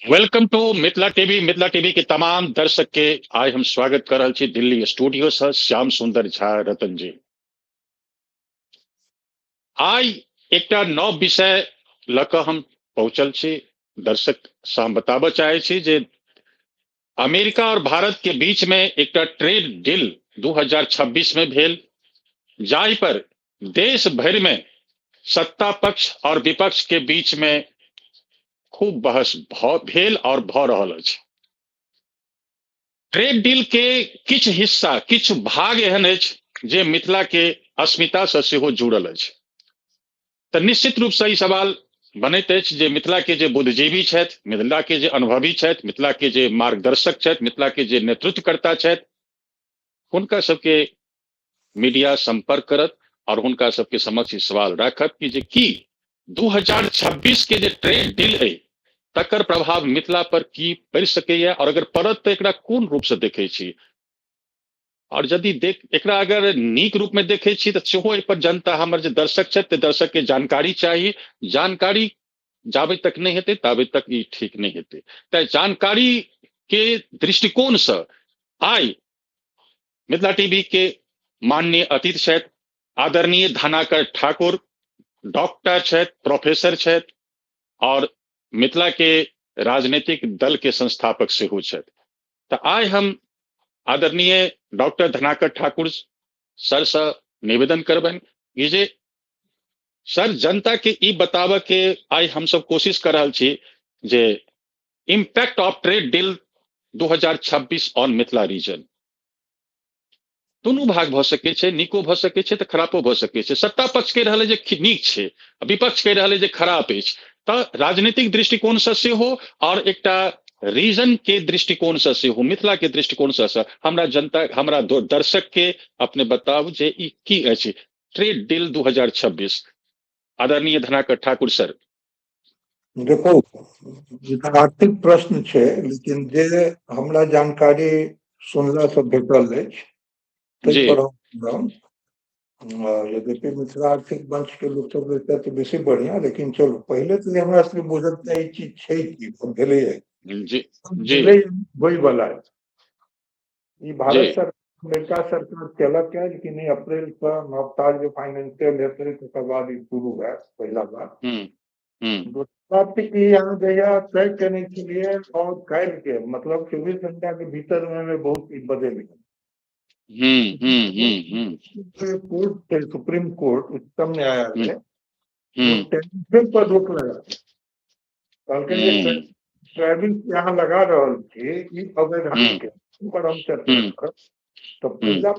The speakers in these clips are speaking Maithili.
Welcome to Mithila TV. Mithila TV के तमाम दर्शक के आइ हम स्वागत कर रहल छी दिल्ली स्टूडियो से श्याम सुंदर झा रतन जी। आइ एकटा नव विषय लऽ कऽ हम पहुंचल छी। दर्शक से हम बताबऽ चाहे छी जे अमेरिका और भारत के बीच में एकटा ट्रेड डील 2026 में भेल, जाहि पर देश भरि में सत्ता पक्ष और विपक्ष के बीच में खूब बहस भेल और भऽ रहल अछि। ट्रेड डील के किछु हिस्सा, किछु भाग एहन अछि जे मिथिला के अस्मिता से सेहो जुड़ल अछि। तऽ निश्चित रूप से ई सवाल बनैत अछि जे मिथिला के जे बुद्धिजीवी छथि, मिथिला के जे अनुभवी छथि, मिथिला के जे मार्गदर्शक छथि, मिथिला के जे नेतृत्वकर्ता छथि, हुनका सबके मीडिया संपर्क करत और हुनका सबके समक्ष ई सवाल राखत कि जे की 2026 के जे ट्रेड डील है तकर प्रभाव मिथिला पर की पड़ि सकैया, और अगर पड़त तऽ एकरा कोन रूप से देखै छी, और यदि देख एकरा अगर नीक रूप में देखै छी तऽ सेहो एहि पर जनता, हमर जे दर्शक छथि, ते दर्शक के जानकारी चाही। जानकारी जाबे तक नहि हेतै ताबे तक ई ठीक नहि हेतै। तऽ जानकारी के दृष्टिकोण से आइ मिथिला टीवी के माननीय अतिथि छथि आदरणीय धनाकर ठाकुर, डॉक्टर छथि, प्रोफेसर छथि और मिथिला के राजनीतिक दल के संस्थापक सेहो छथि। तऽ आइ हम आदरणीय डॉक्टर धनाकर ठाकुर सर से निवेदन करबनि कि जे सर जनता के ई बताबऽ के आइ हमसब कोशिश कर रहल छी जे impact of trade deal 2026 on Mithila region. दुनू भाग भऽ सकै छै, नीको भऽ सकै छै तऽ खरापो भऽ सकै छै। सत्ता पक्ष कहि रहल जे नीक छै, विपक्ष कहि रहल जे खराप अछि। तऽ राजनीतिक दृष्टिकोण से सेहो और एकटा रीजन के दृष्टिकोण से सेहो, मिथिला के दृष्टिकोण से हमरा जनता, हमरा दर्शक के अपने बताउ जे ई की अछि ट्रेड डील 2026। आदरणीय धनाकर ठाकुर सर। देखो, आर्थिक प्रश्न छै, लेकिन जे हमरा जानकारी सुनला से भेटल अछि ताहि पर हम, यद्यपि मिथिला आर्थिक मंच के लोक सब रहता तऽ बेसी बढ़िया, लेकिन चलू पहिले तऽ हमरा सबके बुझल तऽ ई चीज छै की भेलैए होइवला। ई भारत सरकार अमेरिका सरकार केलक है कि नहि, अप्रैल से नव साल जे फाइनेंशियल हेतै तकर बाद ई शुरू हैत, पहिला बात। दोसर बात कि अहाँ जहिया तय केने छलियै और काल्हि के मतलब 24 घंटा के भीतर में बहुत चीज बदलि गेल। कोर्ट छै, सुप्रीम कोर्ट, उच्चतम न्यायालय टेंशन पर रोक लगा कहलकै जे ट्रैवल अहाँ लगा रहल छी ई अवैधानिक है, पर हम चर्चा करब। तऽ पहिला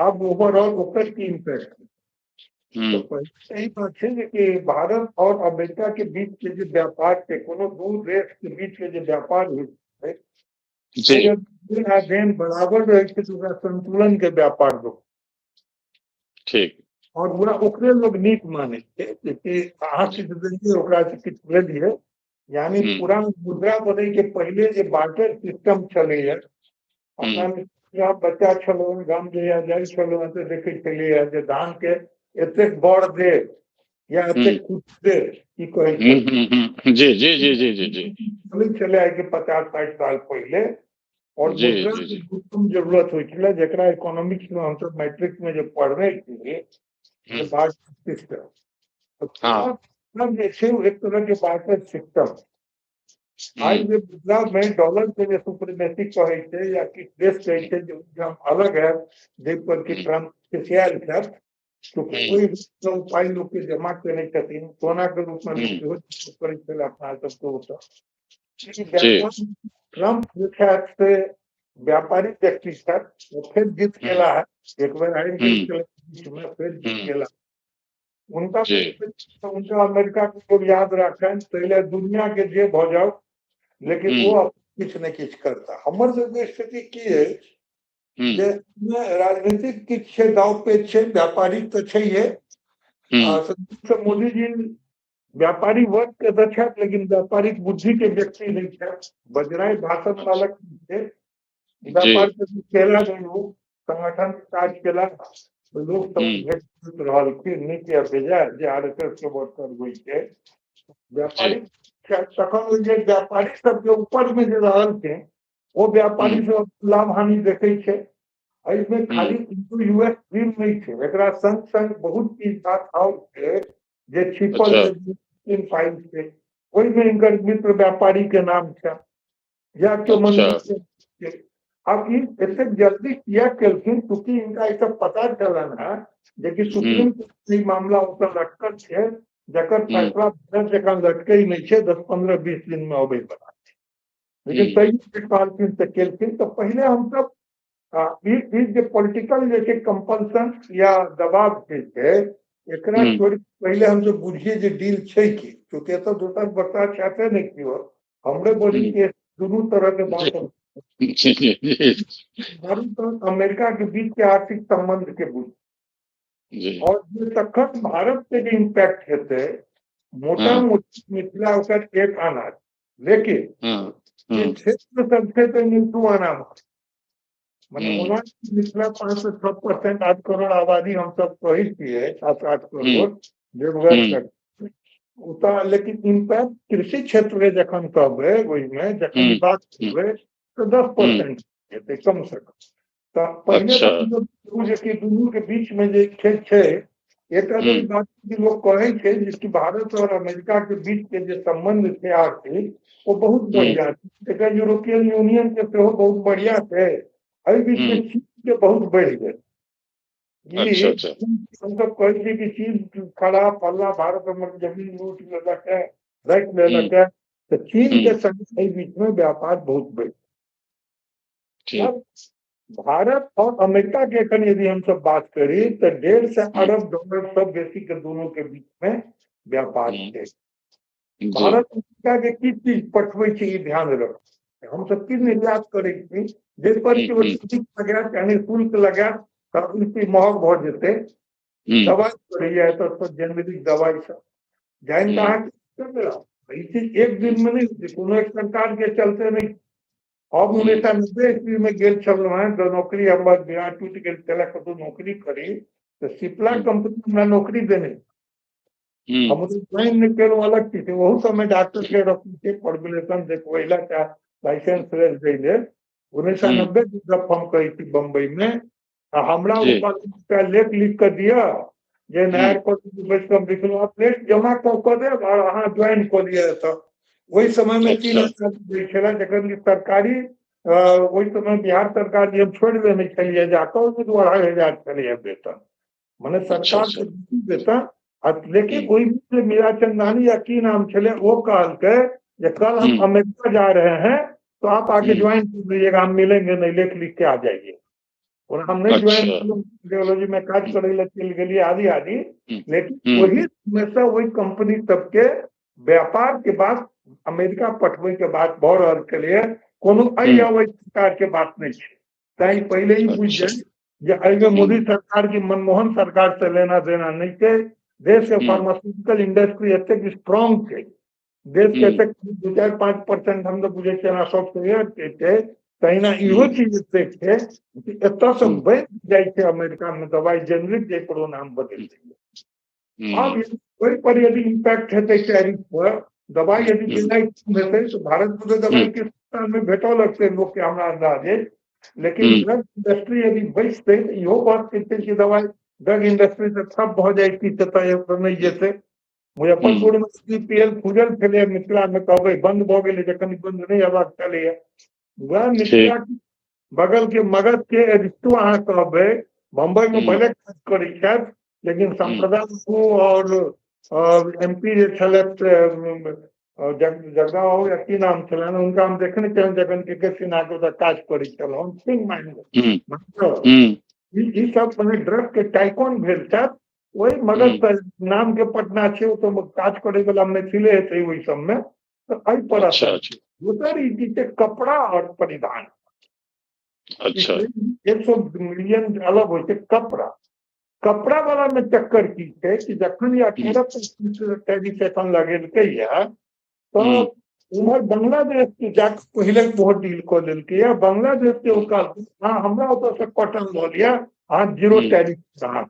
आब ओवरऑल ओकर की इम्पैक्ट, तो पहले यही बात है कि भारत और अमेरिका के बीच के जो व्यापार के कोनो दू देश के बीच के जो व्यापार होइ छै, देन बराबर रहै छै तऽ ओकरा संतुलन के व्यापार दो। ठीक। और ओकरा ओकरे लोग नीक मानै छै कि अहाँ किछु देलियै ओकरा से किछु लेलियै, यानी पुरान मुद्रा बनै के पहिले जे बार्टर सिस्टम छलैया, अपना बच्चा छलहुँ गाम जहिया जाइ छलहुँ तऽ देखै छलियै जे धान के एतेक बड़ दे या एतेक कुट दे, की कहै छै। जी जी जी जी जी जी चलै छलै आइ के 50-60 साल पहिले। और मुद्रा के उत्तम जरूरत होइ छलै, जकरा इकोनॉमिक्स में हमसब मैट्रिक में जे पढ़ने छियै बार्टर सिस्टम, जे छै एक तरह के बार्टर सिस्टम। आइ जे मुद्रा में डॉलर के जे सुप्रीमेसी कहै छै या किछु देश कहै छै जे हम अलग है, जाहि पर कि ट्रम्प खिसियाल छथि, तो कोइ पाइ लोक के जमा केने छथिन सोना के रूप में सेहो करै छलै अपना सबके ओतऽ। ट्रम्प जे छथि से व्यापारिक व्यक्ति छथि, फेर जीत गेला है, एक बेर हारि गेल छलै फेर जीत गेला। उनका उनका अमेरिका के लोग याद राखनि, ताहि दुनिया के जे भऽ जाउ लेकिन वो किछु ने किछु करता। हमर सबके स्थिति की अछि जे राजनीतिक किछु छै, दाव पेच छै, व्यापारिक तऽ छैहे। मोदी जी व्यापारी वर्ग के तऽ छथि, लेकिन व्यापारिक बुद्धि के व्यक्ति नहि छथि। बजराय भाषण वालक छै, व्यापार के केला नहि, ओ संगठन काज केला, लोक सब भेट रहलखिन नीक या बेजाय, जे RSS के वर्कर होइ छै। व्यापारिक तखन जे व्यापारी सबके ऊपर मे जे रहल छै ओ व्यापारी सब लाभ हानि देखै छै। एहिमे खाली यूएस डील नहि छै, एकरा संग संग बहुत चीज बात आओर छै जे छिपल फाइल छै, ओहिमे हिनकर मित्र व्यापारी के नाम छै या केओ मंत्री। आब ई एतेक जल्दी किया केलखिन, चूँकि हिनका ई सब पता चलल है जेकि सुप्रीम कोर्ट ई मामला ओकर लटकल छै, जकर फैसला जकाँ लटकै नहि छै, 10, 15, 20 दिन मे अबै बला छै। लेकिन तैयो कहलखिन तऽ केलखिन। तऽ पहिले हमसब ई जे पॉलिटिकल जे छै कंपल्सन या दबाव जे छै एकरा छोड़ि पहिले हमसब बुझियै जे डील छै की, चूँकि एतऽ दोसर बच्चा छथि नहि केओ, हमरे बॉडी के दुनू तरह के बात भारत अमेरिका के बीच के आर्थिक संबंध के बुझ और जे तखन भारत के जे इम्पैक्ट हेतै, मोटा मोटी मिथिला ओकर 1 आना, लेकिन जे क्षेत्र सब छै तऽ 2 आना। मने ओना मिथिला 5 से 6%, 8 करोड़ आबादी हमसब कहै छियै, 7-8 करोड़ देवघर ओतऽ, लेकिन इम्पैक्ट कृषि क्षेत्र के जखन कहबै, ओहिमे जखन बात करबै तऽ 10% हेतै कम से कम। तऽ पहिले जे कि दुनू के बीच में जे छै छै एकटा तऽ बात लोक कहै छै जे कि भारत और अमेरिका के बीच के जे संबंध छै आर्थिक ओ बहुत बढ़िया छै, एकरा यूरोपियन यूनियन के सेहो बहुत बढ़िया छै। एहि बीच में चीन के बहुत बढ़ि गेल। हमसब कहै छियै कि चीन खराब फल्ला भारत हमर जमीन लूट लेलक है, राखि लेलक है, तऽ चीन के संग एहि बीच में व्यापार बहुत बढ़ि। भारत और अमेरिका के एखन यदि हमसब बात करी तऽ 150 अरब डॉलर सब बेसी के दोनों के बीच में व्यापार छै। भारत अमेरिका के की चीज पठबै छै ई ध्यान रख, हमसब की निर्यात करै छी जाहि पर कि ओ लगायत यानी शुल्क लगायत तऽ ई चीज महग भऽ जेतै। दवाइ करैया एतऽ जेनरिक दवाइ सब जानि तऽ अहाँके ई चीज एक दिन मे नहि होइ छै, कोनो एक सरकार के चलते नहि। हम 1990 ईस्वी में गेल छलहुँ हेँ जँ नौकरी हमर बिहार टूटि गेल छलै, कतहु नौकरी करी तऽ सिप्ला कंपनी हमरा नौकरी देने। हम ज्वाइन नहि केलहुँ अलग चीज छै, ओहू समय डॉक्टर के रखै छै फॉर्मुलेशन देखबै लए चाहे लाइसेंस लेल दै लेल। 1990 के गप हम कहै छी बम्बई मे, आ हमरा ऊपर लेख लिख कऽ दिअ जे नया कॉलेज बैस कऽ हम लिखलहुँ, लेख जमा कऽ कऽ देब आओर अहाँ ज्वाइन कऽ लिअ एतऽ। ओहि समय मे 3 हजार दै छलै, जखन कि सरकारी ओहि समय बिहार सरकार जे हम छोड़ि देने छलियै जाकऽ, ओहिमे 2-2.5 हजार छलैया वेतन, मने सरकार के वेतन। लेकिन ओहि बीच मीरा चंदानी या की नाम छलै ओ कहलकै जे कल हम अमेरिका जा रहे हैं तो आप आके ज्वाइन कर लीजिएगा, हम मिलेंगे नहीं, लेख लिख के आ जाइए। और हम नहीं ज्वाइन, रेडियोलॉजी में काज करै लए चलि गेलियै आदि आदि। लेकिन ओहि हमेशा ओहि कंपनी सबके व्यापार के बाद अमेरिका पठबै के बात भऽ रहल छलैए, कोनो एहि या ओहि सरकार के बात नहि छै। तैं पहिले ही बुझि जाइ जे एहिमे मोदी सरकार की मनमोहन सरकार से लेना देना नहि छै। देश के फार्मास्यूटिकल इंडस्ट्री एतेक स्ट्रांग छै, देश के एतेक 2, 4, 5% हम तऽ बुझै छियै सॉफ्टवेयर के छै, तहिना इहो चीज एतेक छै कि एतऽ से बनि जाइ छै अमेरिका मे दवाइ जेनरिक जे नाम बदलि दैए। आब ओहि पर यदि इम्पैक्ट हेतै टैरिफ पर, दवाइ यदि बिनाइ हेतै तऽ भारत मे तऽ दवाइ के मे भेटऽ लगतै लोकके हमरा अंदाजे। लेकिन ड्रग इंडस्ट्री यदि बचतै तऽ इहो बात छै कि दवाइ ड्रग इंडस्ट्री तऽ ठप भऽ जाइ छै तऽ नहि जेतै। मुजफ्फरपुर मे सी पी एल खुजल छलै, मिथिला मे कहबै बंद भऽ गेलै जखन बंद नहि हेबाक छलैया। वएह मिथिला बगल के मगध के अरिस्टो अहाँ कहबै, बम्बई मे भले काज करै छथि लेकिन सम्प्रदाय और एम पी जे छलथि जगदा बाबू या की नाम छलनि हुनका, हम देखने छलहुँ जखन के के सिन्हा के ओतऽ काज करै छलहुँ। सिंह माइन ई सब मने ड्रग के टाइकोन भेल छथि। ओहि मगध नाम के पटना छै, ओतऽ काज करै वाला मैथिले हेतै ओहि सबमे, तऽ एहि पर असर। दोसर ई चीज छै कपड़ा और परिधान। 100 मिलियन अलग होइ छै कपड़ा। कपड़ा वाला मे चक्कर की छै कि जखन ई 18% टैरिफ एखन लगेलकै या तऽ उम्हर बांग्लादेश के जाके पहिले बहुत डील कऽ लेलकै या बांग्लादेश के ओ कहलकै अहाँ हमरा ओतऽ से कॉटन लऽ लिअ, अहाँ जीरो टैरिफ रहत।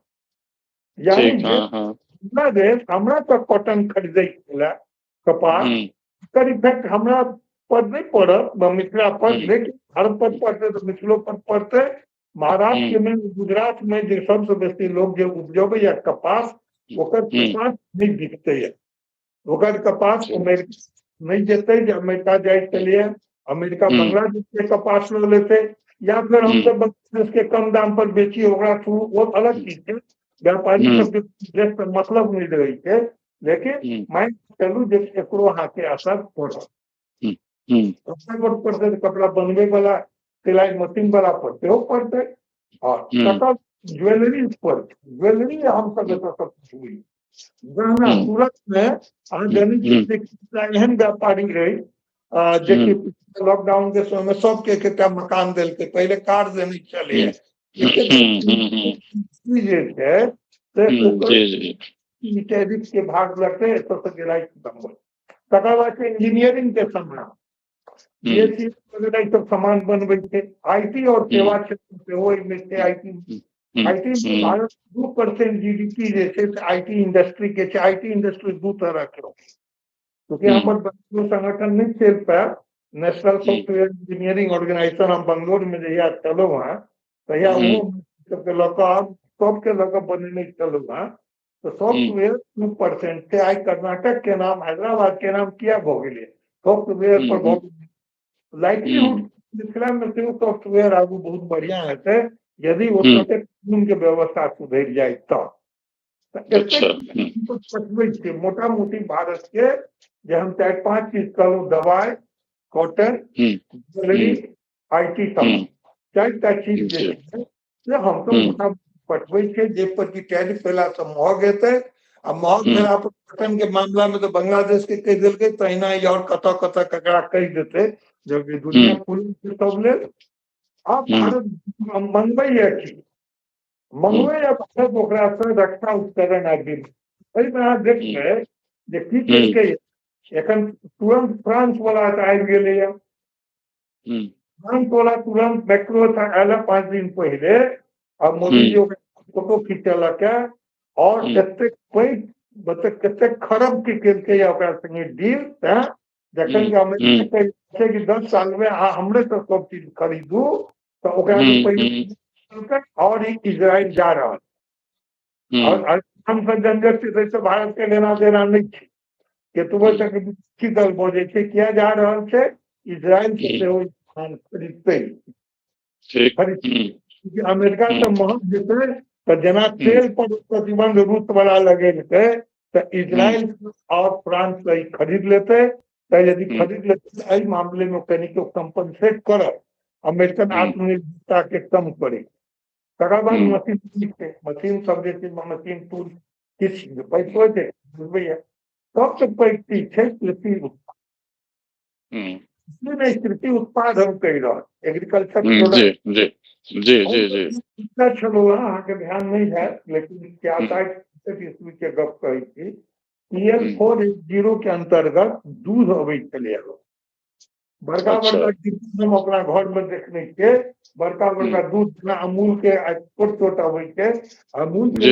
यानी जे बांग्लादेश हमरा तऽ कॉटन खरीदै छलै कपास, एकर इफेक्ट हमरा पर नहि पड़त, मिथिला पर, लेकिन भारत पर पड़तै तऽ मिथिलो पर पड़तै। महाराष्ट्र में, गुजरात में जे सबसँ बेसी लोग जे उपजबैया कपास, ओकर कपास नहि बिकतै, ओकर कपास अमेरिका नहि जेतै। जे अमेरिका जाइ छलियै, अमेरिका बांग्लादेश के कपास लऽ लेतै, या फिर हमसब बांग्लादेश के कम दाम पर बेची ओकरा थ्रू, ओ अलग चीज छै, व्यापारी सबके देश से मतलब नहि रहै छै, लेकिन मानि चलू जे एकरो अहाँके असर पड़त। कपड़ा पर पड़तै, कपड़ा बनबै वाला सिलाई मशीन वाला पर सेहो पड़तै, और तकर ज्वेलरी पर, ज्वेलरी हमसब एतऽ सब गहना सूरत में अहाँ जनै छी एहन व्यापारी रहै जेकि लॉकडाउन के समय में सबके एक एकटा मकान देलकै, पहिले कार देने छलैया, जे छै से टैरिफ के भाग लगतै, एतऽ से गेलाइ खतम। तकर बाद छै इंजीनियरिंग के सामान, जे चीज वगैरह सब सामान बनबै छै, IT और सेवा क्षेत्र सेहो एहिमे छै। IT में भारत 2% जीडीपी जे छै से IT industry के छै। IT industry दू तरह के हो, चूँकि हमर बंगलोर संगठन नहि चलि पायल, नेशनल सॉफ्टवेयर इंजीनियरिंग ऑर्गेनाइजेशन, हम बंगलोर में जहिया चलहुँ हेँ तहिया ओहो सबके लऽ कऽ सबके लऽ कऽ बनेने छलहुँ हेँ, तऽ सॉफ्टवेयर 2% छै। आइ कर्नाटक के नाम, हैदराबाद के नाम किया भऽ गेलै सॉफ्टवेयर पर भऽ गेलै। लाइवलीहुड मिथिला में सेहो सॉफ्टवेयर आगू बहुत बढ़िया हेतै यदि ओतऽ के कानून के व्यवस्था सुधरि जाय तऽ। पठबै छै मोटा मोटी भारत के, जे हम 4-5 चीज कहलहुँ, दवाइ, कॉटन, ज्वेलरी, IT सामान, 4टा चीज जे छै से हमसब मोटा पठबै छियै, जे पर कि टैरिफ भेलासँ महग हेतै, आ महग भेला पर कॉटन के मामला में तऽ बांग्लादेश के कहि देलकै, तहिना और कतऽ कतऽ ककरा कहि देतै, जबकि दुनिया खुलल छै सब लेल। आब भारत मंगबैया की मंगबैया भारत ओकरासँ रक्षा उपकरण आ बिल। एहिमे अहाँ देखबै जे की केलकै, एखन तुरंत फ्रांस वाला तऽ आबि गेलैया, फ्रांस वाला तुरंत मैक्रो आयल 5 दिन पहिले, आ मोदी जी ओकरा फोटो खिंचेलक और एतेक पैघ मतलब कतेक खरब के केलकै ओकरा संगे डील। तैं जखन अमेरिका कहै छै कि 10 साल में अहाँ हमरे से सब चीज खरीदू, तऽ ओकरा पहिले और इजराइल जा रहल, और हमसब झंझट छै ताहिसँ भारत के लेना देना नहि छै। केतबो तक विपक्षी दल बजै छै, किया जा रहल छै, इजराइल के सेहो खरीदतै, खरीदतै अमेरिका से महग जेतै तऽ जेना तेल पर प्रतिबंध रूस वाला लगेलकै तऽ इजराइल और फ्रांस से खरीद लेतै, तऽ यदि खरीद लेतै तऽ एहि मामले में कनिको कम्पनसेट करत, अमेरिकन आत्मनिर्भरता के कम करे। तकर बाद मशीन छै, मशीन सब जे छै, मशीन टूल किछु पैसो छै बुझबैया। सबसँ पैघ चीज छै कृषि उत्पाद, नहि कृषि उत्पाद हम कहि रहल एग्रीकल्चर प्रोडक्ट। छलहुँ अहाँके ध्यान नहि हैत, लेकिन 66 ईस्वी के गप कहै छी, PL 480 के अंतर्गत दूध अबै छलैया। बड़का बड़का डिब्बा हम अपना घर में देखने छियै, बड़का बड़का दूध जेना अमूल के छोट छोट अबै छै। अमूल के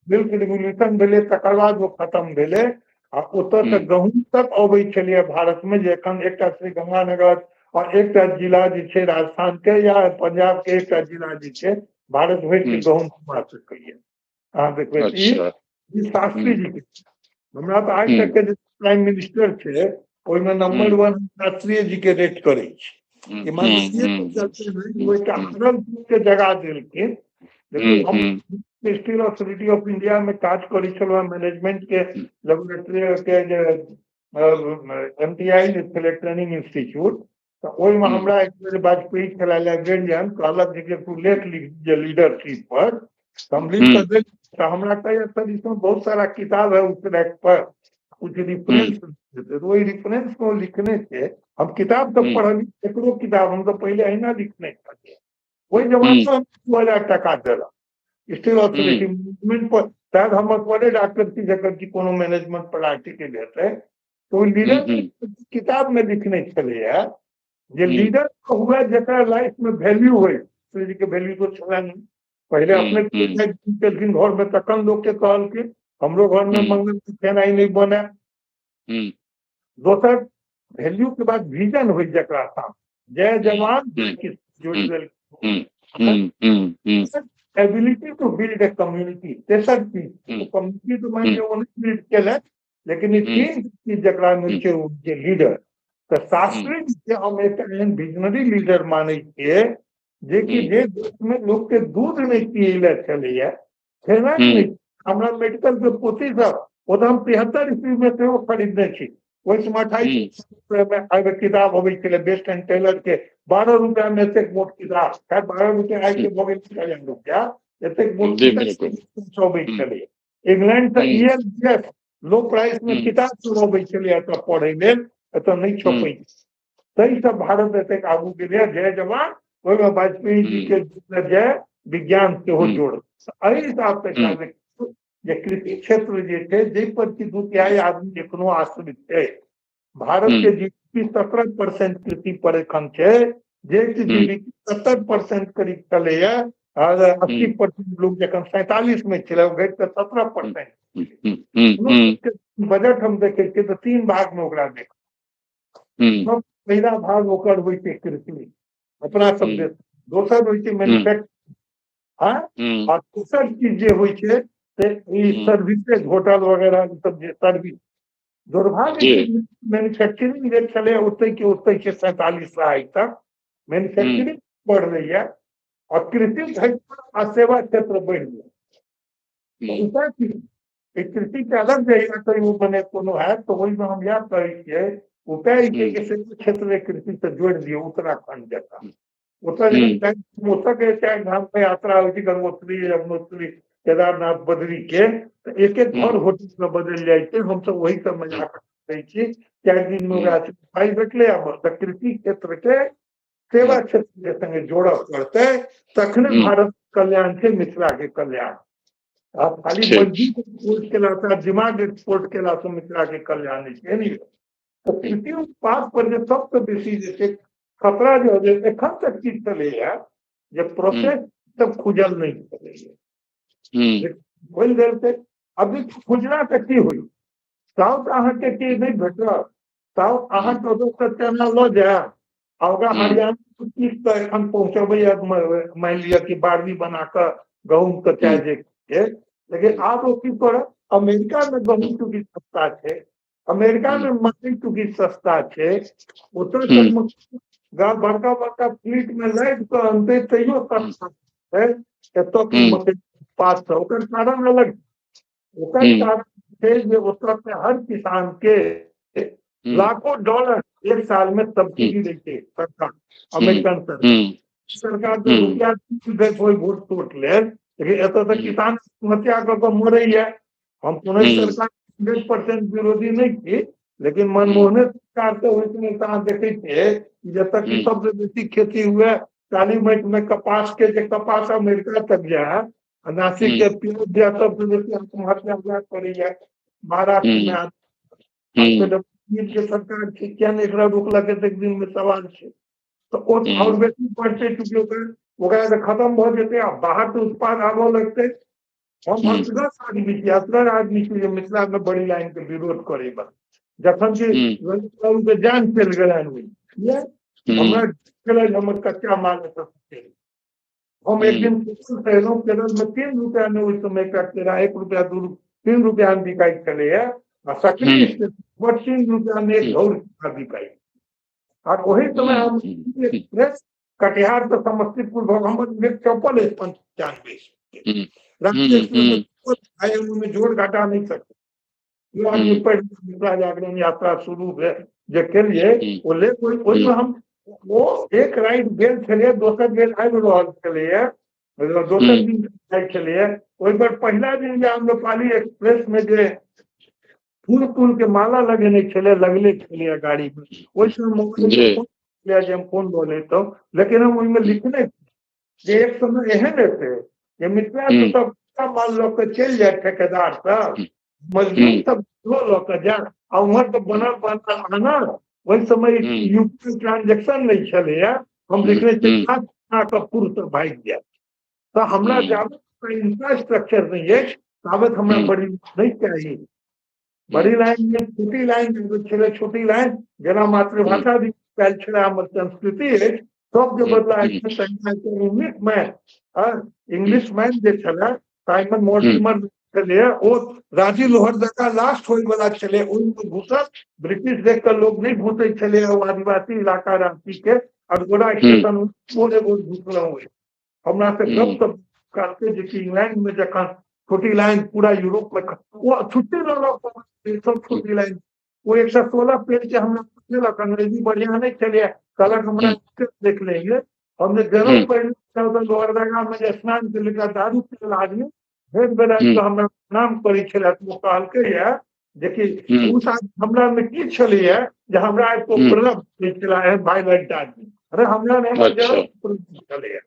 मिल्क रिवोल्यूशन भेलै तकर बाद ओ खत्म भेलै, आ ओतऽ से गहूँम तक अबै छलैया भारत में, जे एखन एकटा श्री गंगानगर और एकटा जिला जे छै राजस्थान के या पंजाब के एकटा जिला जे छै भारत भरि के गहूँम कमा सकैया। अहाँ देखबै ई शास्त्री जी के, हमरा तऽ आइ तक के जे प्राइम मिनिस्टर छै ओहिमे नंबर 1 शास्त्री जी के रेट करै छी। के जगा देलखिन। लेकिन हम स्टील अथॉरिटी ऑफ इंडिया में काज करै छलहुँ, मैनेजमेंट के लेबोरेटरी के जे MTI छलै ट्रेनिंग इंस्टीट्यूट, तऽ ओहिमे हमरा एक बेर वाजपेयी छलै लाइब्रेरियन, कहलक जे तू लेख लिख जे लीडरशिप पर, हम लिख कऽ देख, तऽ हमरा कहैया सर इसमें बहुत सारा किताब है उस रैक पर, कुछ रिफरेंस, ओहि रिफरेंस को लिखने छै। हम किताब तऽ पढ़ली, एकरो किताब हम तऽ पहिले अहिना लिखने छलियै। ओहि जमाना में 2000 टका देलक स्टील अथॉरिटी मैनेजमेंट पर, शायद हम बड़े डॉक्टर छी जकर कि कोनो मैनेजमेंट पर आर्टिकल हेतै, तऽ लीडर किताब में लिखने छलैया जे लीडर हुए जकरा लाइफ में वैल्यू होइ, जी के वैल्यू तो छलै नहि, पहिले अपने केलखिन घर में, तखन लोक के कहलखिन हमरो घर में मंगल खेनाइ नहि बने। दोसर वैल्यू के बाद विजन होइ जकरा सामने, जय जवान जोड़ि देलखिन। Ability to build a community, तेसर चीज कम्युनिटी तऽ मानि लिअ ओ नहि बिल्ड केलथि, लेकिन ई तीन चीज जकरा मे छै ओ जे लीडर। तऽ शास्त्री जी के हम एकटा एहन विजनरी लीडर मानै छियै जेकि जे देशमे लोकके दूध नहि पियै लए छलैया, खेनाइ नहि। हमरा मेडिकल के पोथी सब ओ तऽ हम 73 ईस्वी मे सेहो खरीदने छी। ओहि समय 28 रुपैआमे एगो किताब अबै छलै बेस्ट एंड टेलर के, 12 रुपैआ मे एतेक मोट किताब, खैर 12 रुपैआ आइ के भऽ गेल 1000 रुपैआ, एतेक मोट किताब अबै छलै। इंग्लैंड से ELS लो प्राइस मे किताब सब अबै छलै एतऽ पढ़ै लेल, एतऽ नहि छपै। ताहिसँ भारत एतेक आगू गेलै। जय जवान, ओहिमे वाजपेयी जी के जय विज्ञान सेहो जोड़। एहि हिसाबसँ जे कृषि क्षेत्र जे छै जाहि पर कि 2/3 आदमी एखनो आश्रित छै। भारत के जीडीपी 17% कृषि पर एखन छै, जे कि जीडीपी 70% करीब छलैया, 80% लोग जखन 47 में छलै ओ घटि कऽ 17%। बजट हम देखै छियै तऽ 3 भाग मे ओकरा देख। पहिला भाग ओकर होइ छै कृषि, अपना सब देश। दोसर होइ छै मैन्युफैक्चरिंग, हँ, आ तेसर चीज जे होइ छै से ई सर्विसेज, होटल वगैरह ई सब जे सर्विस। दुर्भाग्य मैन्युफैक्चरिंग जे छलै ओतै के ओतै छै 47 आइ तक मैन्युफैक्चरिंग बढ़लैया और कृषि घटि आ सेवा क्षेत्र बढ़ि गेल। उपाय की? कृषि के अलग जहिया कहियो मने कोनो हैत तऽ ओहिमे हम इएह कहै छियै, उपाय ई छै कि सेवा क्षेत्र कृषि से जोड़ि दियौ उत्तराखंड जकाँ। ओतऽ ओतऽ के 4 धाम के यात्रा होइ छै, गंगोत्री, यमुनोत्री, केदारनाथ, बद्री के, तऽ एक एक घर होटल मे बदलि जाइ छै। हमसब ओहि सबमे जाकऽ रहै छी, 4 दिन मे ओकरा पाइ भेटलै। आ कृषि क्षेत्र के सेवा क्षेत्र के संगे जोड़ऽ पड़तै, तखने भारत कल्याण छै, मिथिला के कल्याण। आ खाली मजदूर एक्सपोर्ट केलासँ, दिमाग एक्सपोर्ट केलासँ मिथिला के कल्याण नहि छै। तऽ कृषि उत्पाद पर जे सबसँ बेसी जे छै खतरा जे एखन तक की छलैया जे प्रोसेस सब खुजल नहि छलैया, खोलि देलकै। अभी खुजला तऽ की होइ, साउथ अहाँके की नहि भेटत, साउथ अहाँके ओतऽ चना लऽ जायत आ ओकरा हरियाणा पीस कऽ एखन पहुँचबैया, मानि लिअ कि बार्ली बना कऽ गहूँम के चाहे जे छै। लेकिन आब ओ की करत, अमेरिका मे गहूँम चूँकि सस्ता छै, अमेरिका मे मकई चूँकि सस्ता छै, ओतऽ बड़का बड़का फ्लीट मे लादि कऽ अनतै तैयो सस्ता छै एतऽ के मकई उत्पाद। ओकर कारण अलग, ओकर कारण छै जे ओतऽ के हर किसान के लाखों डॉलर एक साल में सब्सिडी दै छै सरकार, अमेरिकन सरकार। सरकार तऽ रुपया दैत होइ वोट तोट लेल, लेकिन एतऽ तऽ किसान आत्महत्या कऽ कऽ मरैया। हम कोनो सरकार 100% विरोधी नहि छी, लेकिन मनमोहने सरकार तऽ ओहि समय अहाँ देखै छियै जतऽ कि सबसँ बेसी खेती हुए काली माटि मे कपास के, जे कपास अमेरिका तक जाय, नासिक के प्याज जाय, सबसँ बेसी आत्महत्या वएह करैया महाराष्ट्र मे। के सरकार छै किया नहि एकरा रोकलक एतेक दिन मे, सवाल छै। तऽ ओ आओर बेसी बढ़तै चूँकि ओकरा तऽ खतम भऽ जेतै आ बाहर से उत्पाद आबऽ लगतै। हम असगर आदमी छी, असगर आदमी छी जे मिथिला मे बड़ी लाइन के विरोध करै बला, जखन कि ललित बाबू के जान चलि गेलनि ओहि हमरा छलै हमर कच्चा माल एतऽ। हम एक दिन केरल से एलहुँ, केरल मे 3 रुपया मे ओहि समय एकटा केरा 1 रुपया 2 3 रुपया मे बिकाइत छलैया, आ सकरी स्टेशन 3 रुपया मे एक घौर केरा बिकाइ। और ओहि समय हम एक्सप्रेस कटिहार से समस्तीपुर हमर एक चौपल अछि 95 राष्ट्रीय ओहिमे जोड़ घाटा नहि सकै। आदमी पढ़ि मिथिला जागरण यात्रा शुरू भेल जे केलियै ओ लेख ओहिमे हम ओ एक राइड गेल छलियै, दोसर बेर आबि रहल छलैया, दोसर दिन जाइ छलैया। ओहि पर पहिला दिन जे आम्रपाली एक्सप्रेस में जे फूल तूल के माला लगेने छलै, लगले छलैया गाड़ी में, ओहि समय मोबाइल जे हम फोन लऽ लेतहुँ, लेकिन हम ओहिमे लिखने जे एक समय एहन हेतै जे मिथिला से सब माल लऽ कऽ चलि जाय ठेकेदार सब, मजदूर सब लऽ कऽ जाय आ उम्हर तऽ बनल बनल आनल। ओहि समय यूपीआई ट्रांजेक्शन नहि छलैया, हम लिखने छियै पुर से भागि जाय। तऽ हमरा जाबत इंफ्रास्ट्रक्चर नहि अछि ताबत हमरा बड़ी नहि चाही। बड़ी लाइन में छोटी लाइन छलै, छोटी लाइन जेना मातृभाषा भी आयल छलै, हमर संस्कृति अछि, सबके बदला इंग्लिश मैन, इंग्लिश मैन जे छलै साइमन मॉर्टिमर छलै, ओ रांची लोहरदगा लास्ट होय वाला छलै, ओहिमे घुसल। ब्रिटिश देख कऽ लोक नहि घुसै छलै ओ आदिवासी इलाका रांची के, अरगोड़ा स्टेशन भोरे भोर घुसलहुँ। हमरा से गप सब कहलकै जे कि इंग्लैंड में जखन छोटी लाइन पूरा यूरोप में ओ छुट्टी लऽ सब छोटी लाइन, ओ 116 पेज के हमरा पूछलक, अंग्रेजी बढ़िया नहीं छलै, कहलक हमरा देख लेंगे। हमने गरम पहले लोहरदगा में जे स्नान केलक, दारू पील आदमी भेट बेरा हमरा प्रणाम करै छलै, ओ कहलकै ये जे कि ओ हमरा में की छलैया जे हमरा प्रणाम करै छलै एहन वायलेंट आदमी। अरे हमरा में छलैया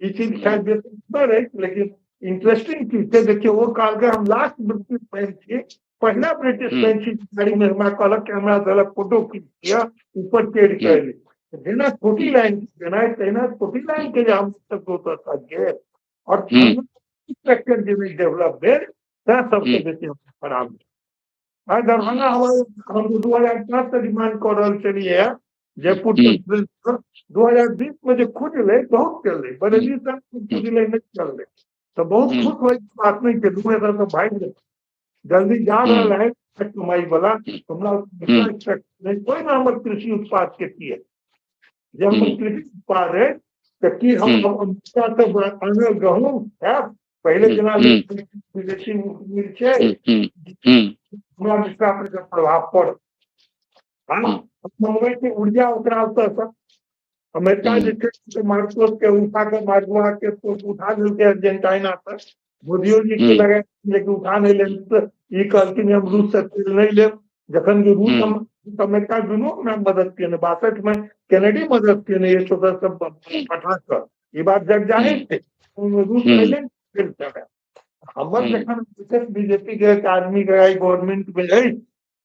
ई चीज खैर बेसी अछि, लेकिन इंटरेस्टिंग चीज छै। देखियौ ओ कहलकै हम लास्ट ब्रिटिश मैन छी, पहिला ब्रिटिश मैन छी गाड़ी में हमरा कहलक कि हमरा देलक फोटो खींच लिअ ऊपर चढ़ि कऽ एलै। जेना छोटी लाइन जेना तहिना छोटी लाइन के जे हम सब गेल और स्ट्रक्चर जे नहि डेवलप भेल तैं सबसँ बेसी हम खराब भेल। आइ दरभंगा हवाई हम 2005 से डिमांड कऽ रहल छलियै, जयपुर 2020 में जे खुजलै बहुत चललै, बरेली तक खुजलै नहि चललै, तऽ बहुत खुश होइके बात नहि छै, दू एतऽ भागि गेल जल्दी जा रहल है कमाई वाला। हमरा कोइ ने हमर कृषि उत्पाद के की है, जे हमर कृषि उत्पाद है तऽ की हम अमेरिका से गहूँम खायब? पहिले जेना विदेशी मिल छै हमरा मिथिला पर प्रभाव पड़त। मंगबै छै ऊर्जा ओकरा ओतऽसँ, अमेरिका जे छै मार्कोस के उठा के मार्गुआ के उठा लेलकै अर्जेंटाइना से, मोदियो जी के लगा लेकिन उठा नहि लेल, ई कहलखिन हम रूस से तेल नहि लेब, जखन कि रूस अमेरिका दुनू हमरा मदद केने, 62 में कैनेडी मदद केने एक सौ सब पठा कऽ, ई बात जग जाहिर छै, रूस पहिले हमर जखन बीजेपी के एक आदमी के गवर्नमेंट में अछि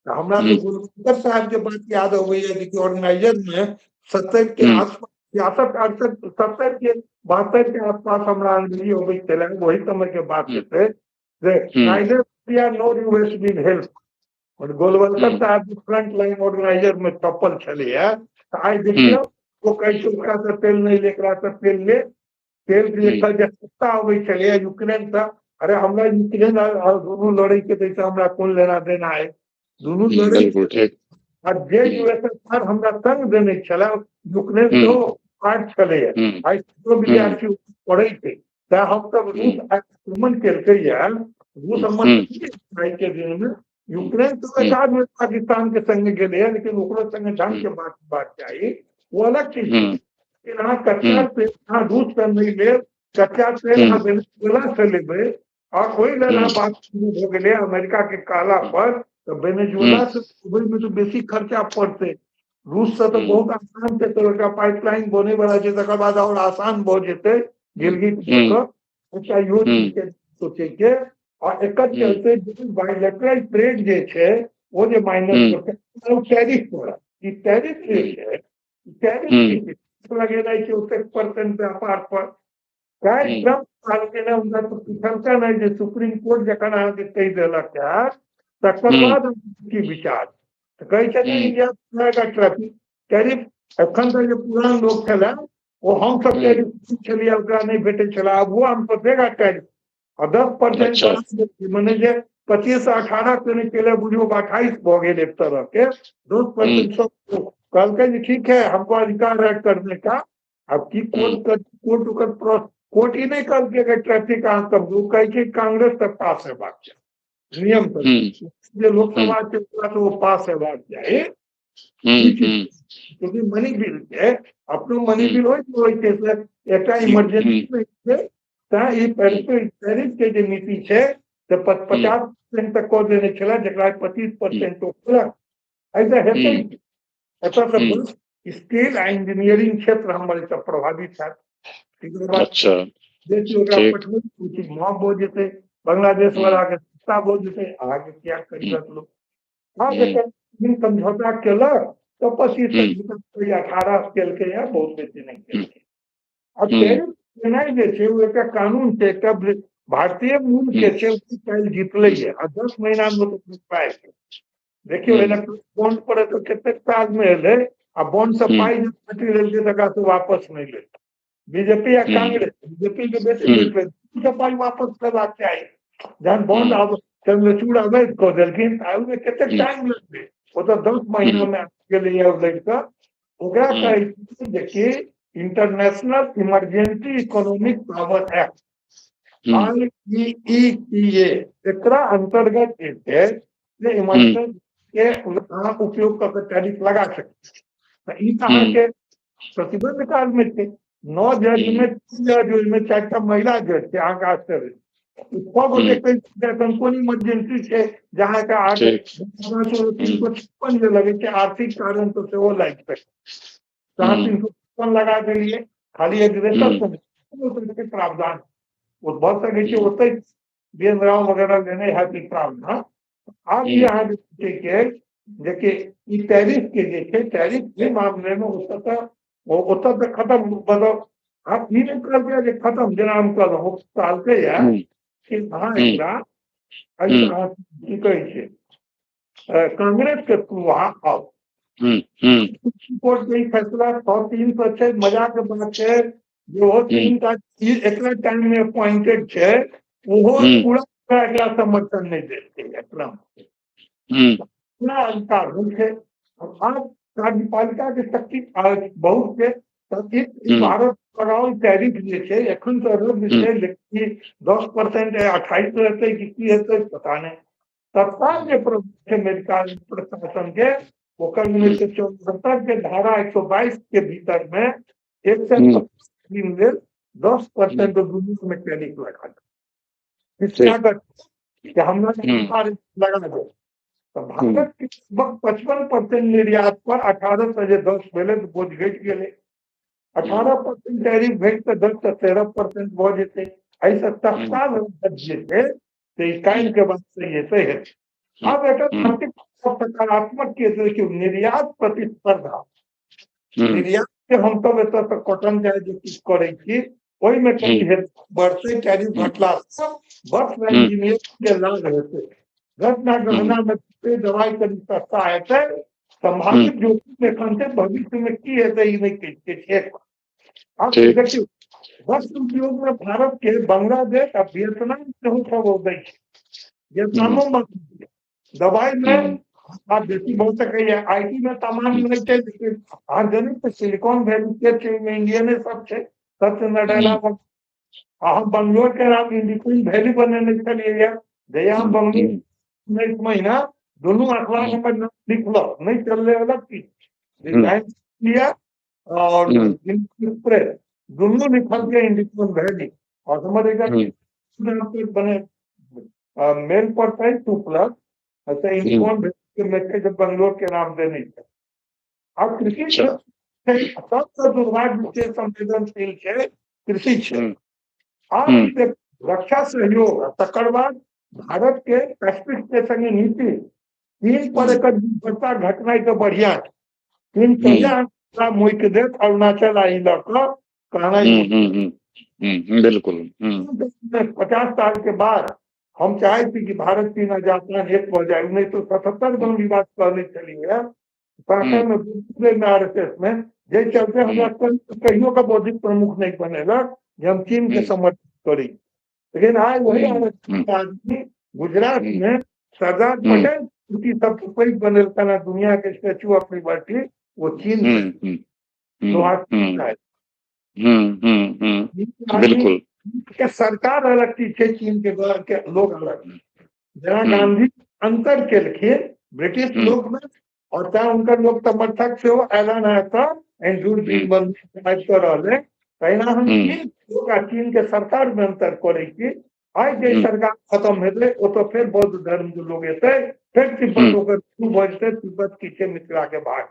तऽ हमरा तऽ गोलवलकर साहब के बात याद अबैया जे कि ऑर्गेनाइजर में 70 के आसपास, 66 68 70 के 72 के आसपास हमरा अंग्रेजी अबै छलै, वही समय के बात हेतै जे neither India nor US will help. और गोलवलकर साहब फ्रंट लाइन ऑर्गेनाइजर में छपल छलैया। तऽ आइ देखियौ ओ कहै छै ओकरा से तेल नहि ले, एकरा से तेल ले, तेल के जे सस्ता अबै छलैया यूक्रेन से, अरे हमरा यूक्रेन दुनू लड़ै के तैसे हमरा कोन लेना देना है, दुनू लड़ै। आ जे यूएसएसआर हमरा संग देने छलै यूक्रेन सेहो पार्ट छलैया, आइ विद्यार्थी पढ़ै छै, तैं हमसब रूस आक्रमण केलकैया, रूस हमर के दिन में यूक्रेन तो एक आदमी पाकिस्तान के संगे गेलैया, लेकिन ओकरो संगे ढंग के बात बात चाही, वो अलग चीज। लेकिन अहाँ कच्चा तेल अहाँ रूस से नहि लेब, कच्चा तेल अहाँ वेनेजुएला से लेबै, और ओहि लेल अहाँ बात शुरू भऽ गेलै अमेरिका के कहला पर, तऽ वेनेजुएला से ओहिमे तऽ बेसी खर्चा पड़तै, रूस से तऽ बहुत आसान छै, तऽ एकटा पाइपलाइन बनै वाला छै, तकर बाद और आसान भऽ जेतै गिलगित एकटा इहो चीज के सोचै के। और एकर चलते बाइलेटरल ट्रेड जे छै ओ जे माइनस टैरिफ पड़त, ई टैरिफ जे छै टैरिफ लगेनाइ छै ओतेक परसेंट व्यापार पर। काल्हि ट्रम्प कहलकै ने, हुनका तऽ पुछलकै नहि जे सुप्रीम कोर्ट जखन अहाँके कहि देलक है तकर बाद की विचार, तऽ कहै छथिन इंडिया ट्रैफिक टैरिफ। एखन तक जे पुरान लोक छलै ओ हमसब टैरिफ छलियै ओकरा नहि भेटै छलै, आब ओ हम देगा टैरिफ आ 10% मने जे 25 से 18 केने केले बुझियौ 28 भऽ गेल एक तरह के, 10% सब कहलकै जे ठीक है हमको अधिकार है करने का। अब की कोर्ट कोर्ट ओकर कोर्ट ई नहि कहलकै ट्रैफिक अहाँ सब, ओ कहै छै कांग्रेस तक पास हेबाक चाही, नियम जे लोकसभा छै ओकरा ओ पास हेबाक चाही, क्योंकि मनी बिल छै, अपनो मनी बिल होइ छै एकटा इमरजेंसी छै, तैं ई टैरिफ के जे नीति छै से 50% तक कऽ देने छलै, जकरा 25% ओ केलक। एहिसँ हेतै एतऽ स्टील आ इंजीनियरिंग क्षेत्र हमर एतऽ प्रभावित हैत। अच्छा, जे ओकरा पठबै चीज महग भऽ जेतै, बांग्लादेश वाला के सस्ता भऽ जेतै, अहाँके किया खरीदत लोक? हँ, जखन समझौता केलक तऽ 25 18 केलकै या बहुत बेसी नहि केलकै। आ टैरिफ केनाइ जे छै ओ एकटा कानून छै, एकटा भारतीय मूल के छै, काल्हि जीतलै आ 10 महीना मे तो पाइ देखियौ, इलेक्ट्रिक बॉन्ड पर तऽ कतेक साल मे एलै आ बॉन्ड से पाइ जे फटि लेलकै तकरा से वापस नहि लेतै बीजेपी आ कांग्रेस। बीजेपी के बेसी से पाइ वापस लेबाक चाही। जहन बॉन्ड आब चंद्रचूड़ अवैध कऽ देलखिन तऽ ओहिमे कतेक टाइम लगतै? ओ तऽ 10 महीना मे गेलैया लड़ि कऽ। ओकरा कहै छै जेकि international emergency economic power act, IEEPA, एकरा अंतर्गत जे छै से इमरजेंसी के अहाँ उपयोग कऽ के टैरिफ लगा सकै छी। तऽ ई तऽ अहाँके प्रतिबंध काल मे छै। 9 जज मे 3 जज, ओहिमे 4टा महिला जज छै। अहाँके आश्चर्य, 6 गोटे कहि कोन इमरजेंसी छै जहाँके 356 जे लगै छै, आर्थिक कारण तऽ सेहो लागि सकै। अहाँ 356 लगा देलियै, खाली एग्रेसर प्रावधान ओ भऽ सकै छै, ओतै बी एन राव वगैरह लेने हैत ई प्रावधान। आब ई अहाँके के जेकि ई टैरिफ के जे छै, टैरिफ के मामले मे ओतऽ तऽ ओतऽ तऽ खतम, मतलब आब ई नहि कहलकै जे खतम, जेना हम कहलहुँ, ओ कहलकै कि अहाँ एकरा की कहै छै कांग्रेस के थ्रू अहाँ आउ। सुप्रीम कोर्ट के ई फैसला 6-3 पर छै। मजा के बात छै जे ओहो 3टा एकरा टाइम मे अपॉइंटेड छै, ओहो पूरा एकरा समर्थन नहि देलकै। एकरा पूरा अधिकार होइ छै। आब कार्यपालिका के शक्ति बहुत छै। तऽ भारत लगाओल टैरिफ जे छै एखन तऽ रद्द छै, लेकिन 10% 28 हेतै कि की हेतै पता नहि। तत्काल जे प्रभाव छै अमेरिका प्रशासन के, ओकर 1974 के धारा 122 के भीतर में 125 दिन लेल 10% दुनिया में टैरिफ लगा दे, हमरा लगा दे। तऽ भारत के लगभग 55% निर्यात पर 18 से जे 10 भेलै तऽ बोझ घटि गेलै। 18% टैरिफ घटि कऽ 10 से 13% भऽ जेतै। एहिसँ तत्काल जे छै से काल्हि के बाद से हेतै हेतै। आब एकर आर्थिक सकारात्मक के देखियौ, निर्यात प्रतिस्पर्धा, निर्यात के हमसब एतऽ से कॉटन चाहे जे किछु करै छी ओहिमे कनि बढ़तै। टैरिफ घटलासँ बस इंजीनियर के लाभ हेतै, घटना गहना मे दवाइ कनि सस्ता हेतै। संभावित जोखिम एखन छै, भविष्य मे की हेतै ई नहि कहि सकै छियै। आब देखियौ, वस्त्र उद्योग मे भारत के बांग्लादेश आ वियतनाम सेहो सब अबै छै। वियतनामो मे दवाइ मे आब बेसी भऽ सकैया, IT मे सामान मिलै छै, लेकिन अहाँ जनै छियै सिलिकॉन वैली के छै, ओहिमे इंडियने सब छै, सत्य नडेला। आ हम बंगलोर के नाम इंडियन वैली बनेने छलियै। जहिया हम बंगलोर 19 महीना दुनू अखबार हमर नाम लिखलक, नहि चललै अलग चीज, रिलायंस इंडिया और एक्सप्रेस दुनू लिखलकै इंडियन वैली। और हमर एकटा बने मेल पर छै 2+, इंडियन वैली के मैसेज बंगलोर के नाम देने छै। आब कृषि सबसँ दुर्भाग्य छै, संवेदनशील छै कृषि छै। आब रक्षा सहयोग, तकर बाद भारत के पैसिफिक के संगे नीति, चीन पर एकर निर्भरता घटनाइ तऽ बढ़िया छै। चीन कहिया मोकि देत अरुणाचल आ ई लऽ कऽ कहनाइ बिल्कुल। 50 साल के बाद हम चाहे छी कि भारत चीन आ जापान एक भऽ जाय। 1977 में हम ई बात कहने छलियै में आरएसएस में, जाहि चलते हमरा कहियो के बौद्धिक प्रमुख नहि बनेलक जे हम चीन के समर्थन करी। लेकिन आइ वही आदमी गुजरात में सरदार पटेल मूर्ति सबसँ पैघ बनेलकनि हँ दुनिया के स्टैच्यू ऑफ लिबर्टी, वो चीन बिल्कुल के सरकार अलग चीज छै, चीन के लोग अलग। जेना गांधी अंतर केलखिन ब्रिटिश लोक में, और तें हुनकर लोक समर्थक सेहो अयलनि हेँ तऽ एंड्रू दीनबंधु आबि कऽ रहलै। तहिना हम चीन लोक आ चीन के सरकार मे अंतर करै छी। आइ जे सरकार खत्म हेतै ओतऽ फेर बौद्ध धर्म के लोग एतै, फेर तिब्बत ओकर शुरू भऽ जेतै। तिब्बत की छै मिथिला के भाग,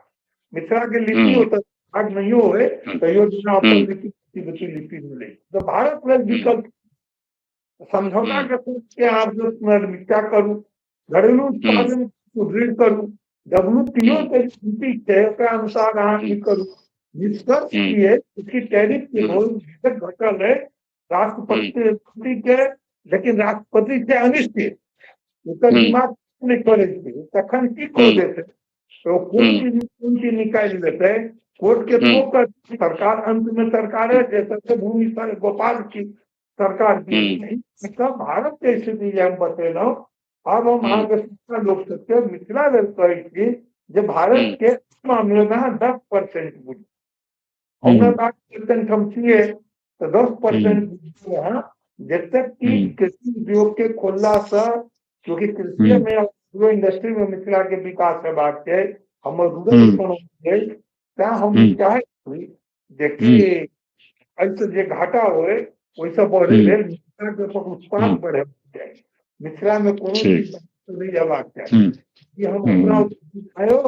मिथिला के लिपि ओतऽ भाग नहियो होय तैयो जेना अपन लिपि तिब्बती लिपि मिलै। तऽ भारत लेल विकल्प समझौता के सोच के आप पुनर्विचार करू, घरेलू उत्पादन सुदृढ़ करू, WTO के नीति छै ओकरा अनुसार अहाँ की करू। निष्कर्ष की है कि टैरिफ के बहुत घटल है, राष्ट्रपति के लेकिन राष्ट्रपति छै अनिश्चित, ओकर दिमाग नहि करै छै, तखन की कऽ देतै? तो कोन चीज कोन चीज निकालि लेतै? कोर्ट के तो सरकार अंत में सरकार है, जैसे भूमि गोपाल की सरकार की। भारत के स्थिति जे हम बतेलहुँ। आब हम अहाँके शिक्षा लोक सबके मिथिला लेल कहै छी जे भारत के मामले में अहाँ 10% बुझू, हमरा 8% हम छियै तऽ 10% बुझू अहाँ, जतेक कि कृषि उद्योग के खोलला से, क्योंकि कृषि में इंडस्ट्री में मिथिला के विकास हेबाक छै, हमर रूरल इकोनॉमी छै, तैं हम चाहै छी जे कि एहिसँ जे घाटा होय ओहिसँ बढ़ै लेल मिथिला के उत्पाद बढ़ेबाक चाही। मिथिला में कोनो चीज नहीं हेबाक चाही कि हम अपना आयो।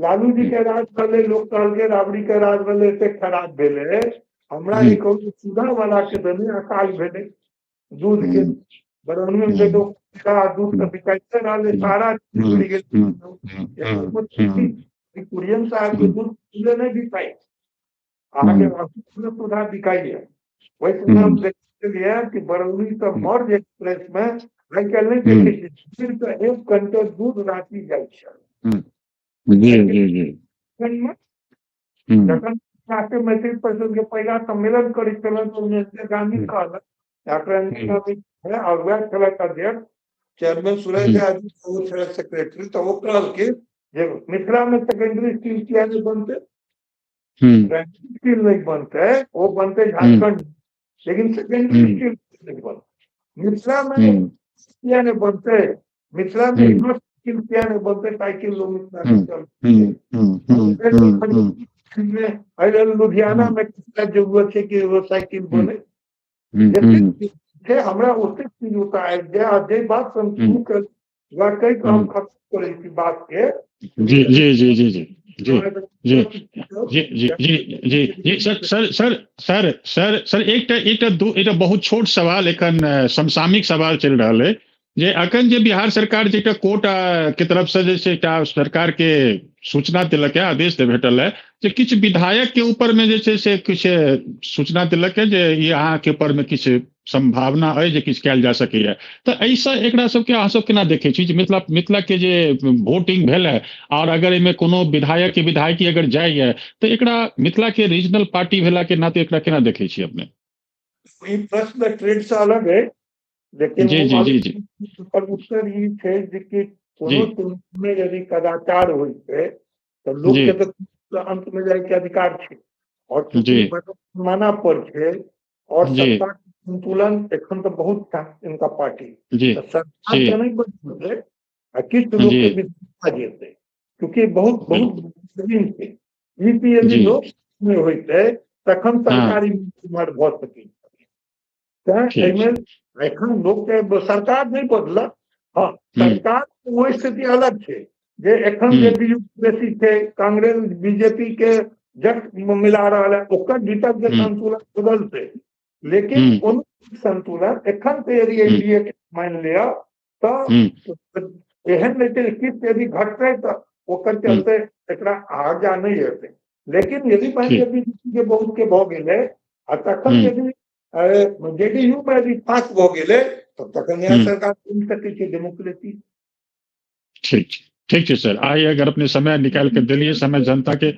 लालू जी के राज भेलै, लोक कहलकै राबड़ी के राज भेलै, एते खराब भेलै। हमरा ई कहू सुधा वाला के देने अकाल भेलै दूध के, बरौनी में लोग दूध के बिकाइते रहलै, सारा चीज गेल। कुरियन साहब के दूध खुले नहीं बिकाई, अहाँके सुधा बिकाइए। ओहि समय हम देखलियै कि बरौनी से मर्ज एक्सप्रेस में आइ काल्हि नहि देखै छी, 1 घंटा दूध राति जाइ छै। जी जी जी। जखन राष्ट्रीय मैथिली परिषद के पहिला सम्मेलन करै छलहुँ तऽ गांधी कहलक, डॉक्टर और वएह छलथि अध्यक्ष, चेयरमैन सुरेश झा जी छलथि सेक्रेटरी, तऽ ओ कहलखिन जे मिथिला में सेकेंडरी स्टील किया नहि बनतै, स्टील नहीं बनतै, वो बनतै झारखंड, लेकिन सेकेंडरी स्टील नहीं बनतै। मिथिला में किया नहीं बनतै, मिथिला में साइकिल किया नहीं बनतै, साइकिल लोग मिथिला में लुधियाना में कितना जरूरत है कि वो साइकिल बने। हमरा ओतेक चीज ओतऽ आबि जाय, आ जे बात हम शुरू कर कहि कऽ हम खत्म करै छी बात के। जी जी जी जी जी जी जी जी जी जी जी जी sir sir sir sir sir sir एकटा एकटा दू एकटा बहुत छोट सवाल एखन समसामयिक सवाल चलि रहल है जे अखन जे बिहार सरकार जे एकटा कोर्ट के तरफ से जे छै एकटा सरकार के सूचना देलक है, आदेश भेटल है जे किछु विधायक के ऊपर में जे छै से किछु सूचना देलक है जे ई अहाँके ऊपर में किछु संभावना अइ जे किछु कयल जा सकैया, तऽ एहिसँ एकरा सबके अहाँ सब केना देखै छी जे मिथिला मिथिला के जे वोटिंग भेल है और अगर एहिमे कोनो विधायक के विधायकी अगर जाइए तऽ एकरा मिथिला के रीजनल पार्टी भेला के नाते एकरा केना देखै छी अपने? ई प्रश्न ट्रेड से अलग है, लेकिन जी जी जी जी पर उत्तर ई छै जे कि कोनो चुनाव में यदि कदाचार होइ छै तऽ लोक के तऽ अंत में जाय के अधिकार छै, और माना पर छै, और सत्ता संतुलन एखन तऽ बहुत इनका पार्टी सरकार के नहीं बदलतै आ किछु लोक के विधानसभा जेतै, क्योंकि बहुत बहुत बेहतरीन छै। ई यदि लोक नहि होइतै तखन सरकारी कुमार भऽ सकै, तैं एहिमे एखन लोक के सरकार नहि बदलत। हँ, सरकार ओ स्थिति अलग छै जे एखन जेडीयू बेसी छै, कांग्रेस बीजेपी के जट मिला रहल है, ओकर भीतर के संतुलन बदलतै, लेकिन कोनो संतुलन एखन तऽ यदि एनडीए के मानि लिअ तऽ एहन नहि छै किछु यदि घटतै तऽ ओकर चलते एकरा हर्जा नहि हेतै। लेकिन यदि मानि लिअ बीजेपी के बहुत के भऽ गेलै आ तखन यदि जेडीयू मे यदि पास भऽ गेलै तब तखन नया सरकार बनि सकै छै, डेमोक्रेसी। ठीक छै, ठीक छै सर, आइ अगर अपने समय निकालि के देलियै समय जनता के,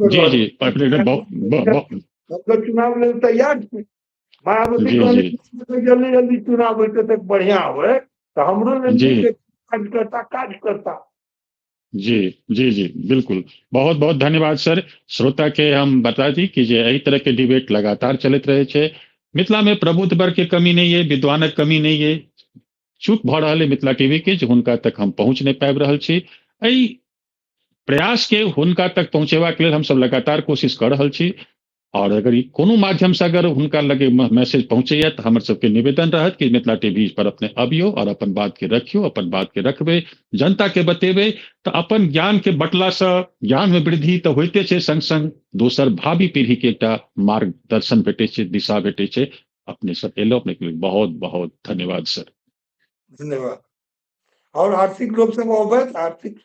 जी जी अपने बहुत चुनाव लेल तैयार छी। मायावती कहली जल्दी जल्दी चुनाव होइते तक बढ़िया होय तऽ हमरो लेल काज करता काज करता। जी जी जी बिल्कुल, बहुत बहुत धन्यवाद सर। श्रोता के हम बता दी कि जे एहि तरह के डिबेट लगातार चलैत रहे छै। मिथिला में प्रबुद्ध वर्ग के कमी नहीं है, विद्वानक कमी नहीं है, चूक भऽ रहल है मिथिला टीवी के जे हुनका तक हम पहुंच नहीं पाबि रहल छी। एहि प्रयास के हुनका तक पहुंचेबाक लेल हमसब लगातार कोशिश कऽ रहल छी, और अगर ई कोनो माध्यम से अगर हुनका लगे मैसेज पहुंचैया तऽ हमर सबके निवेदन रहत कि मिथिला टीवी पर अपने अबियौ और अपन बात के रखियौ, अपन बात के रखबै, जनता के बतेबै, तऽ अपन ज्ञान के बटलासँ ज्ञान में वृद्धि तऽ होइते छै, संग संग दोसर भावी पीढ़ी के एकटा मार्गदर्शन भेटै छै, दिशा भेटै छै। अपने सब एलहुँ, अपने के बहुत बहुत धन्यवाद सर। धन्यवाद। और आर्थिक लोक सब अबैत, आर्थिक